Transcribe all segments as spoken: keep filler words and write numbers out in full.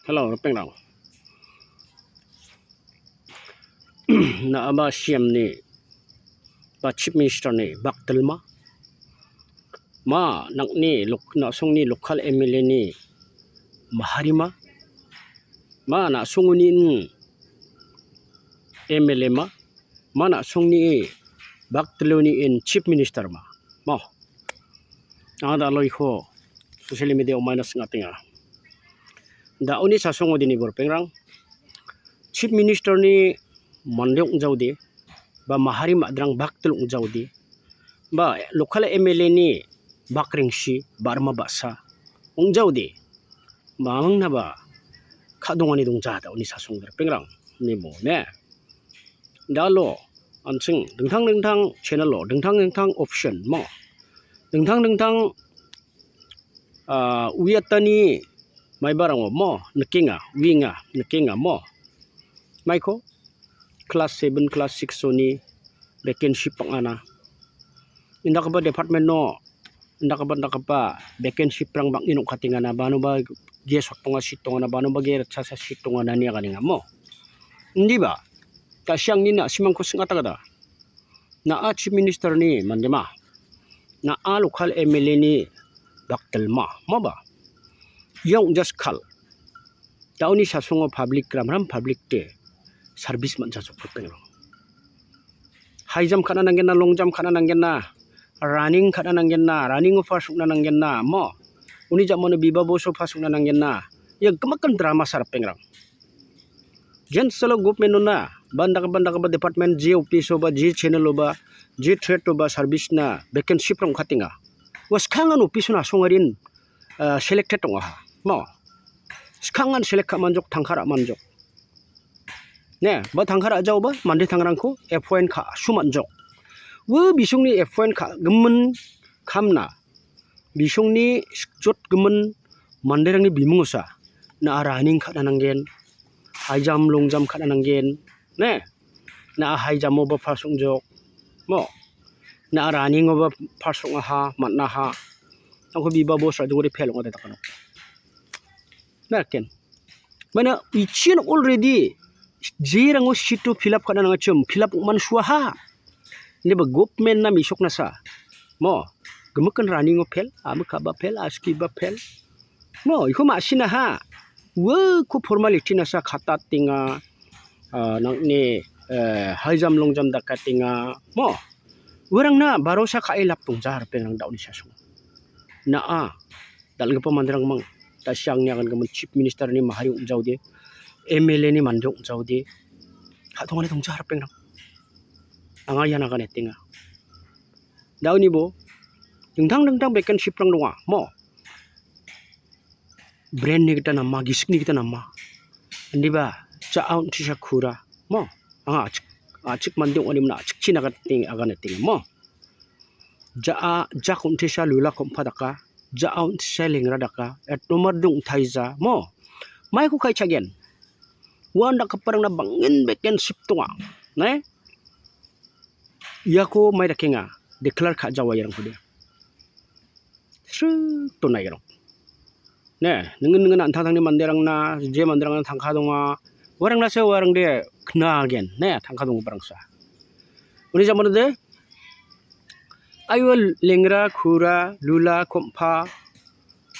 Hello, ripengrang. Na·aba C M ni ba Chief Minister ni bakdilma? Ma nang·ni lok-, na·songni local M L A ni maharima? Ma na·songoni in M L A ma? Ma na·songni bakdiloni in Chief Minister ma? Mo. Anga da·alo iko social media o maina sing·atenga. Da·oni sasongo dini bo ripengrang, Chief Minister ni mande ong·jaode, ba mahari madrang bakdil ong·jaode, ba local M L A ni bakrengsi barima ba·sa ong·jaode, ba mamingnaba ka·dongani dongja da·oni sasongo ripengrang, nibo ne. Da·alo an·ching dingtang dingtang channel o, dingtang dingtang option mo, dingtang dingtang, ah, uiatani maibarango mo nikenga, uinga, nikenga mo. Maiko class seven, class six oni vacancy pang·ana. Indakgipa department-o indakgipa, indakgipa vacancy-prang bang·en ong·katengana, banoba ge sottonga sitongana, banoba ge ritchasa sitongana ine aganenga mo. Indiba, ta·siangni na·simangko sing·atagada. Na·a Chief Minister-ni mandema? Na·a local M L A-ni bakdilma? Maba? Ia ong·jaskal. Da·oni sasongo public, ramram public-de service man·jajok ripengrang. High jump ka·na nanggenna, long jump ka·na nanggenna, running ka·na nanggenna, running-o first ong·na nanggenna, mo. Uni ja·mano Biba Bos-o first ong·na nanggenna. Ia gimikan drama sa ripengrang. Jensalo government-ona, ba indakgipa, indakgipa department, je office-o ba, je channel-o ba, je trade-o ba, service-na vacancy-prang ong·katenga. Ua skangan office-ona asongarin, ah, selected ong·aha. Mo. Skangan select ka·manjok, tangka ra·manjok. Ne, ba tangka ra·jaoba mande tangrangko appoint ka·su man·jok. Ua bisongni appoint ka·gimin kamna, bisongni sikjotgimin manderangni bimungosa, na·a running ka·na nanggen, high jump, long jump ka·na nanggen, ne? Na·a high jump-oba first ong·jok, mo? Na·a running-oba first ong·aha, man·aha. Angko Biba Bos ra·jongode fail ong·ode dakano. Nariken. Mana ichin already jerango seat-o fill up ka·na nangachim, fill up ong·man suaha. Indiba government-na mesoknasa. Mo, gimikan running-o fail, amikaba fail, askiba fail. Mo, iko ma·sinaha. Uako formality-nasa katatenga, ah, nang·ni, eh, high jump, long jump dakatenga. Mo, uarangna barosa ka·e lap dongja ripengrang da·oni sasong. Na·a, dal·gipa manderangmang, ta·siangni agangimin Chief Minister-ni mahari ong·jaode, M L A-ni mande ong·jaode, ka·tongani dongja ripengrang. Anga ian aganetenga. Da·onibo, dingtang dingtang vacancy-prang donga, mo? Brand-ni gita nama, gisikni gita nama. Indiba, ja·a on·tisa kura, mo? Anga achik, achik mande ong·ani mona achikchi nagatenga, aganetenga, mo? Ja·a, jak on·tisa lula kompa daka, ja·a on·tisa lengra daka, etnomar dongtaija, mo? Maiko kai·chagen. Uan dakgiparangna bang·en vacancy donga, ne? Iako mai dakenga, declare ka·jawa iarangkode. Srik dona iarang. Ne, ningin ningin an·tangtangni manderangna, je manderangna tangka donga, uarangnase uarangde knagen, ne, tangka donggiparangsa. Uni jamanode, aiwa lengra, kura, lula, kompa,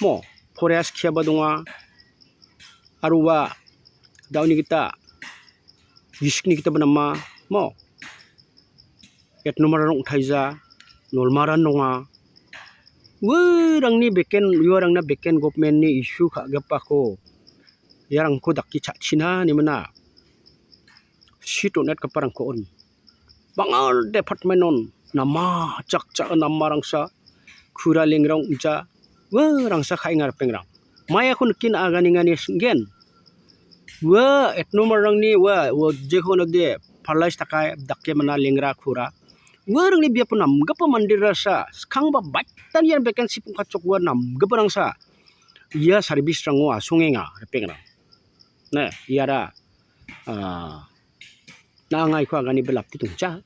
mo, poreas kiaba donga, aro ua da·oni gita, gisikni gitaba nama, mo, etnomaran ong·taija, nolmaran donga. Uarangni beken, uarangna beken government-ni issue ka·gipako iarangko dake cha·china nimina seat on·atgiparangko on. Bang·a department-on nama, jakja namarangsa, kura lengrang ong·ja, uarangsa ka·enga ripengrang. Maiako nikina aganengani sing·gen. Ua etnomarangni ua, ua jekon ode parlais dakai, dake mana lengra kura. Uarangni biapo namgipa manderasa, skangba baitani ian vacancy pungkachok ua namgiparangsa. Ia service-rango asongenga, ripengrang. Ne, iara, ah, na·a anga iko agani belapti dongcha.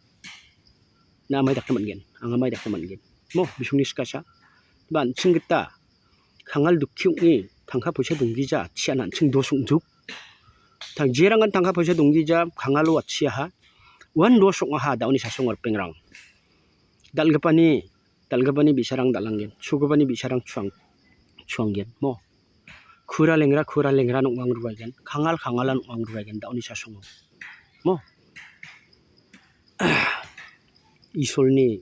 Na·a mai dake man·gen, anga mai dake man·gen. Mo, bisongni sikasa. Ba an·ching gita, kangal dukki ong·e, tangka poisa donggija, chian an·ching dos ong·juk. Tang-, jerangan tangka poisa donggija, kangalo atchiaha. Uan dos ong·aha, da·oni chasongo ripengrang. Dal·gipani, dal·gipani bi·sarang dal·anggen, chugipani bi·sarang chuang-, chuanggen, mo. Kura lengra, kura lengra nong·ang ruaigen, kangal, kangalan nong·ang ruaigen, da·oni chasongo. Mo. Isolni,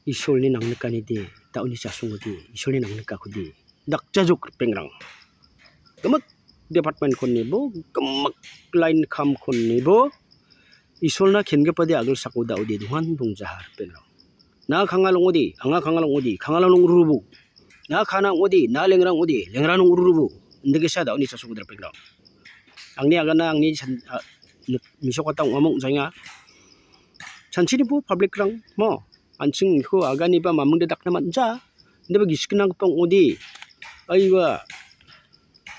Isolni nangnikanide, da·oni chasongode, Isolni nangnikakode, dakjajok ripengrang. Gimik department-kon nibo, gimik line kam-kon nibo, Isolna kenggipa de agilsako da·ode dongan dongjaha ripengrang. Na kangal ong·ode, anga kangal ong·ode, kangalan ong·rurubo. Na kana ong·ode, na lengra ong·ode, lengra ong·rurubo. Indegesa da·oni chasongode ripengrang. Angni agana, angni chan-, a, nik-, mesokata ong·amo ong·jaenga. Chanchinibo public-rang mo, an·ching iko aganiba mamingde dakna man·ja. Indiba gisik gnanggipa ong·ode. Aiwa.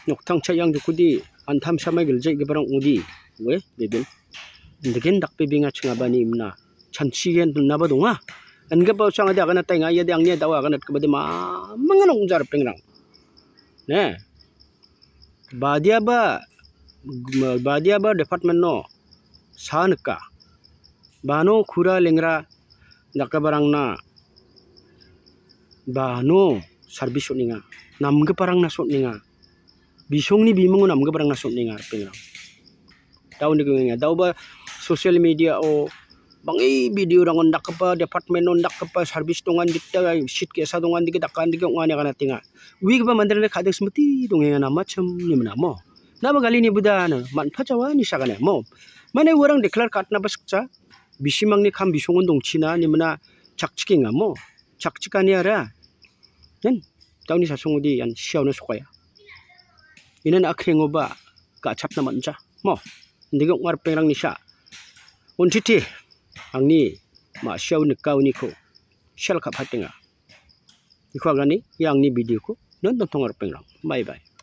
Noktang cha·iangjokode, antam samai gilja·giparang ong·ode. Oe, bebel. Indegen dakbebenga chingabani imna. Chanchigen donnaba donga. Anggipao sangade agana taenga, iade angni a·dao agana atgipade mamangan ong·ja ripengrang. Ne. Badiaba, badiaba department-o sa nika. Bano kura lengra dakgiparangna bano sarbis on·enga. Namgiparangna on·enga. Bisongni bimingo namgiparangna on·enga ripengrang. Dauni gnenga. Daoba social media-o bang·e video-rangon dakgipa, department-on dakgipa, sarbis dongan dikta, sit ge·sa dongan dike dakan dike ong·a ine aganatenga. Uigipa manderangna ka·dek smiti dongenga namachim nimina mo. Naba galini budana man·pajawa ine sagana mo. Mane uarang declare ka·atnaba sikja. Bisimangni kam bisongon dongchina nimina chakchikenga mo. Chakchikaniara. Nen, dauni chasongode ian siaona sokaia. Inan akrengoba ga·chapna man·ja. Mo, indege ong·a ripengrangni sa. Untiti, angni ma·siao nikaoniko share ka·patenga. Iko agani, ia angni video-ko non dontong ripengrang. Bye bye.